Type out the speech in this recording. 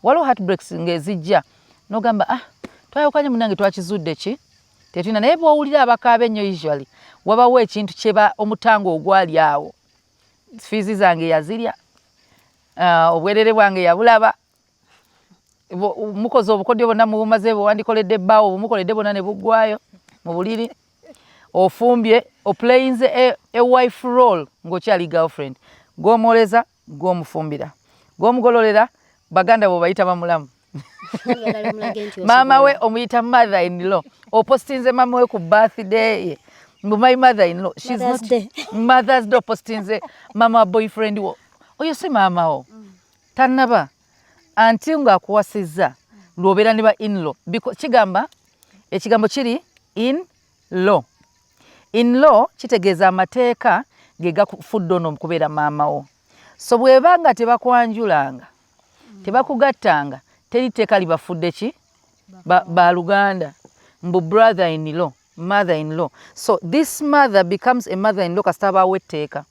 Waliwo heartbreaks ng'ezijja n'ogamba, "Ah, twayawukanye munange, twakizudde ki tetulina." Naye bw'owulira abakaaba ennyo, usually wabawo ekintu kyeba omutango ogwali awo. Fees zange yazirya, obwerere bwange yabulaba, mukoze obukodyo bwonna mubumaze, bwewandikoledde ebbaawo bumukoledde bwonna ne buggwayo mu buliri. Ofumbye, oplayinze a wife role ng'okyali girlfriend, gw'omwoleza, gw'omufumbira, gw'omugololera, baganda bo bayita bamulamu. Oyagala omulage nti maama we osobola. Omuyita mother in law, opostinze maama we ku birthday ye, mbu my mother in law. She's Mother's not Day. Mother's Day opostinze mama wa boyfriend wo. Oyo si maama wo, tannaba anti ng'akuwasizza lw'obeera ne ba in-law. Kigamba ekigambo kiri in law. In law kitegeeza amateeka ge gakufudde ono okubeera maama wo. So bw'eba nga tebakwanjulanga, tebakugattanga, teri tteeka libafudde ki baluganda, mbu brother in law, mother in law. So this mother becomes a mother in law kasita abaawo etteeka.